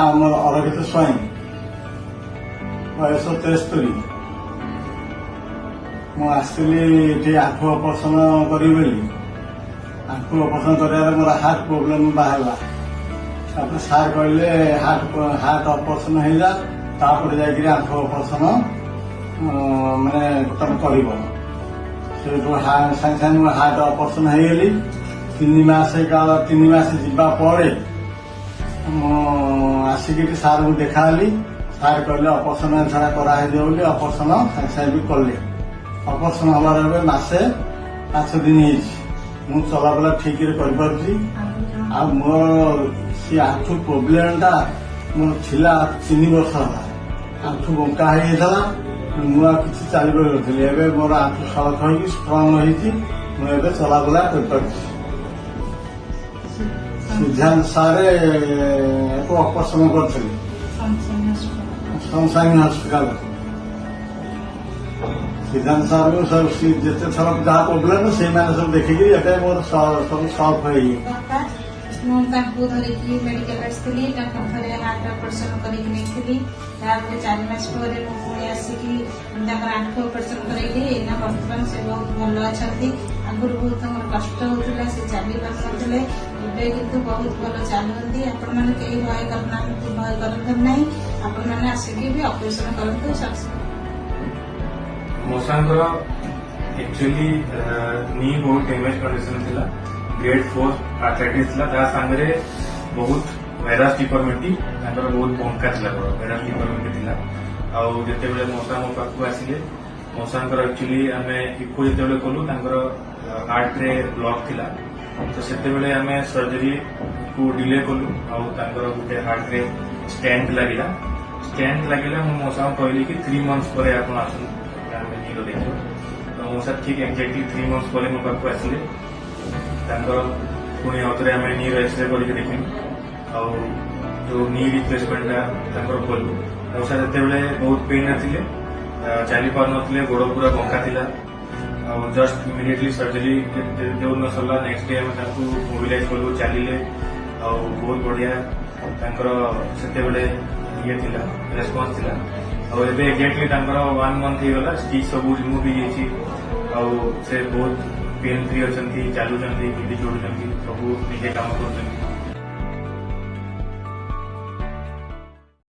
ନାଁ ଆମର ଅରକ୍ଷିତ ସ୍ୱାଇଁ, ବୟସ 73। ମୁଁ ଆସିଥିଲି ଏଠି ଆଣ୍ଠୁ ଅପରେସନ କରିବି ବୋଲି। ଆଣ୍ଠୁ ଅପରେସନ କରିବାରେ ମୋର ହାର୍ଟ ପ୍ରୋବ୍ଲେମ ବାହାରିଲା। ତାପରେ ସାର୍ କହିଲେ, ହାର୍ଟ ହାର୍ଟ ଅପରେସନ ହେଇଯା, ତାପରେ ଯାଇକିରି ଆଣ୍ଠୁ ଅପରେସନ ମାନେ ତମେ କରିବ। ସେଇଠୁ ସାଙ୍ଗେ ସାଙ୍ଗେ ମୁଁ ହାର୍ଟ ଅପରେସନ ହେଇଗଲି। 3 ମାସ କାଳ, 3 ମାସ ଯିବା ପରେ ମୁଁ ଆସିକି ଏଠି ସାର୍ଙ୍କୁ ଦେଖାହେଲି। ସାର୍ କହିଲେ, ଅପରେସନ ଛଡା କରାହେଇଯିବ ବୋଲି। ଅପରେସନ ସାଙ୍ଗେ ସାଙ୍ଗେ ବି କଲେ। ଅପରେସନ ହବାର ଏବେ ମାସେ 5 ଦିନ ହେଇଛି। ମୁଁ ଚଲାବୁଲା ଠିକରେ କରିପାରୁଛି। ଆଉ ମୋର ସେ ଆଣ୍ଠୁ ପ୍ରୋବ୍ଲେମଟା ମୋର ଥିଲା, 3 ବର୍ଷ ହେଲା ଆଣ୍ଠୁ ବଙ୍କା ହେଇଯାଇଥିଲା। ମୁଁ ଆଉ କିଛି ଚାଲିପାରୁନଥିଲି। ଏବେ ମୋର ଆଣ୍ଠୁ ସଳଖ ହେଇକି ଷ୍ଟ୍ରଙ୍ଗ ହେଇଛି। ମୁଁ ଏବେ ଚଲାବୁଲା କରିପାରୁଛି। ସିଦ୍ଧାନ୍ତ ସାରେ କୁ ଅପରେସନ କରିଥିଲି ସନସାଇନ୍ ହସ୍ପିଟାଲ। ସିଦ୍ଧାନ୍ତ ସାର୍ଙ୍କୁ ସବୁ ଯେତେ ଥର ଯାହା ପ୍ରୋବ୍ଲେମ, ସେଇମାନେ ସବୁ ଦେଖିକି ଏବେ ମୋର ସବୁ ସଲ୍ଭ ହେଇଯାଇଛି। ବାପା, ମୁଁ ତାଙ୍କୁ ଧରିକି ମେଡିକାଲ ଆସିଥିଲି। ତାଙ୍କୁ ଥରେ ହାର୍ଟ ଅପରେସନ କରିକି ନେଇଥିଲି। ତାପରେ 4 ମାସ ପରେ ମୁଁ ପୁଣି ଆସିକି ତାଙ୍କର ଆଣ୍ଠୁ ଅପରେସନ କରେଇଲି। ଏଇନା ବର୍ତ୍ତମାନ ସେ ବହୁତ ଭଲ ଅଛନ୍ତି। ଆଗରୁ ବହୁତ ତାଙ୍କର କଷ୍ଟ ହଉଥିଲା, ସେ ଚାଲି ପାରୁନଥିଲେ। ଏବେ କିନ୍ତୁ ବହୁତ ଭଲ ଚାଲୁଛନ୍ତି। ଆପଣମାନେ କେହି ଭୟ କରୁନାହାନ୍ତି, ଭୟ କରନ୍ତୁ ନାହିଁ। ଆପଣମାନେ ଆସିକି ବି ଅପରେସନ କରନ୍ତୁ, ସକ୍ସେସ୍। ମଉସାଙ୍କର ଆକ୍ଚୁଆଲି ନି ବହୁତ ଡ୍ୟାମେଜ କଣ୍ଡିସନ ଥିଲା। ଗ୍ରେଡ୍ 4 ଆର୍ଥ୍ରାଇଟିସ୍ ଥିଲା, ତା ସାଙ୍ଗରେ ବହୁତ ଭେରାସ୍ ଡିଫର୍ମିଟି, ତାଙ୍କର ବହୁତ ବଙ୍କା ଥିଲା ଗୋଡ଼, ଭେରାସ୍ ଡିଫର୍ମିଟି ଥିଲା। ଆଉ ଯେତେବେଳେ ମଉସା ମୋ ପାଖକୁ ଆସିଲେ, ମଉସାଙ୍କର ଆକ୍ଚୁଆଲି ଆମେ ଇକୋ ଯେତେବେଳେ କଲୁ, ତାଙ୍କର ହାର୍ଟରେ ବ୍ଲକ୍ ଥିଲା। ତ ସେତେବେଳେ ଆମେ ସର୍ଜରୀକୁ ଡିଲେ କଲୁ ଆଉ ତାଙ୍କର ଗୋଟେ ହାର୍ଟରେ ଷ୍ଟେଣ୍ଟ ଲାଗିଲା। ଷ୍ଟେଣ୍ଟ ଲାଗିଲା, ମୁଁ ମଉସାଙ୍କୁ କହିଲି କି 3 ମନ୍ଥସ୍ ପରେ ଆପଣ ଆସନ୍ତୁ, ଆମେ ନିର ଦେଖିବା। ତ ମଉସା ଠିକ ଏକ୍ଜାକ୍ଟଲି 3 ମନ୍ଥସ୍ ପରେ ମୋ ପାଖକୁ ଆସିଲେ। ତାଙ୍କର ପୁଣି ଆଉଥରେ ଆମେ ନିର ଏକ୍ସରେ କରିକି ଦେଖିଲୁ ଆଉ ଯୋଉ ନି ରିପ୍ଲେସମେଣ୍ଟଟା ତାଙ୍କର କଲୁ। ମଉସା ଯେତେବେଳେ ବହୁତ ପେନ୍ରେ ଥିଲେ, ଚାଲି ପାରୁନଥିଲେ, ଗୋଡ଼ ପୁରା ବଙ୍କା ଥିଲା। ଆଉ ଜଷ୍ଟ ଇମିଡିଏଟଲି ସର୍ଜରୀ ଯୋଉଦିନ ସରିଲା, ନେକ୍ସଟ ଡେ ଆମେ ତାଙ୍କୁ ମୋବିଲାଇଜ କଲୁ, ଚାଲିଲେ ଆଉ ବହୁତ ବଢିଆ ତାଙ୍କର ସେତେବେଳେ ଇଏ ଥିଲା, ରେସ୍ପନ୍ସ ଥିଲା। ଆଉ ଏବେ ଏକ୍ଜାକ୍ଟଲି ତାଙ୍କର ୱାନ୍ ମନ୍ଥ ହେଇଗଲା, ଷ୍ଟିଚ୍ ସବୁ ରିମୁଭ୍ ହେଇଯାଇଛି ଆଉ ସେ ବହୁତ ପେନ୍ ଫ୍ରି ଅଛନ୍ତି, ଚାଲୁଛନ୍ତି, ସିଡି ଚଢୁଛନ୍ତି, ସବୁ ନିଜେ କାମ କରୁଛନ୍ତି।